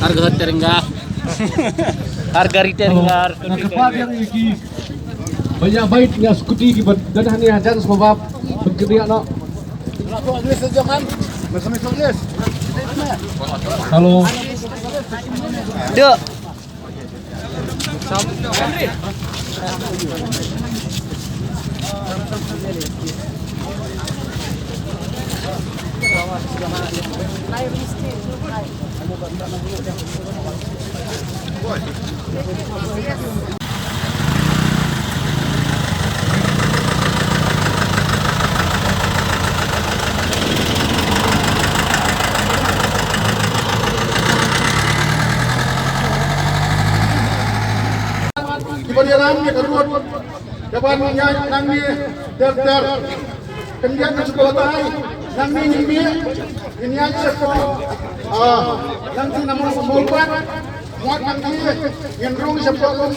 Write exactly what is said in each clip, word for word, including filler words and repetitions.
Har Ghar Tirenga. Har Ghar Tirenga. Halo. Nga kyrpad ïa ki ba ïa bait ïa scooty ki ba don hangne hajan sngewbha ban kynriah noh. Halo. Dek. Kiba ïalam ïa ka rud, kaban ïaid nangne ter ter. Khyndiat ka jubor tai nangne ngin mih, ngin ïaid shapoh, ah, nangne na Mawpat. Mut nangne ngin rung shapoh lum,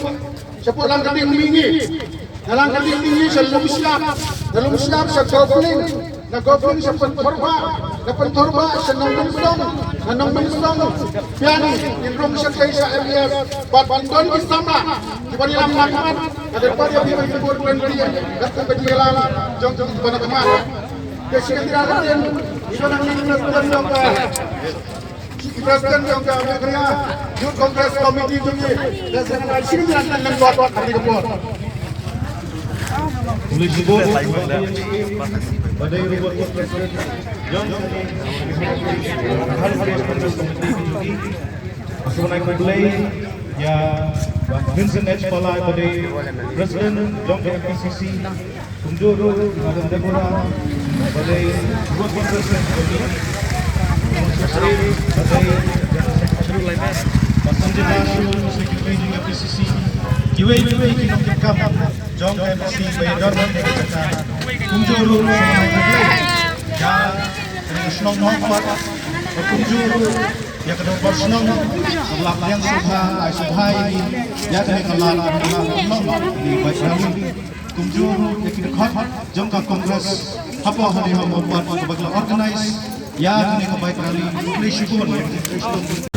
shapoh lang ka ding mihngi. Na lang ka ding mihngi sha Lumshyiap, na Lumshyiap sha Gopling. Na Gopling sha Pynthornbah, na Pynthornbah sha Nongmynsong, na Nongmynsong biang ngin rung shatei sha M E S. Bad ban don ki samla kiba ïalam na khmat, ka dei ban ïa ki ban kubur ban ri, ka dei ban ïalam jong jong kiba na khmat. Te shi kyntien ka dei, ïa nang ni president jong ka, shi president jong ka Meghalaya Youth Congress Committee jong ngi, te shi kyntien ka dei, nang buat buat ka dei ka buat. Khublei shibun, ba dei ruh u president jong ka Youth Congress Committee jong ngi. Nga sngewbha khublei ïa Bah Vincent H Pallai, ba dei president jong ka F P C C. Kumjuh ruh Madam Deborah, ba dei ruh u president jong ngi. Secretary, ba dei Bah Sanjay Basu, secretary jong ka F P C C. Kiwei kiwei ki nongtrei kam jong ka F P C C ba ïadon bad kane ka jaka. Kumjuh ruh sngewbha khublei ïa ka shnong Nongpoh bad kumjuh ruh ïa ka dorbar shnong kaba la pdiang sngewbha, ai sngewbha ïa ngi ïa kane ka lad, ka lad shnong, kane ka bike rally. Kumjuh ruh ïa ki dkhot jong ka Congress hapoh hangne ha Mawpat kaba la organise ïa kane ka bike rally. Khublei shibun ïa ki dkhot.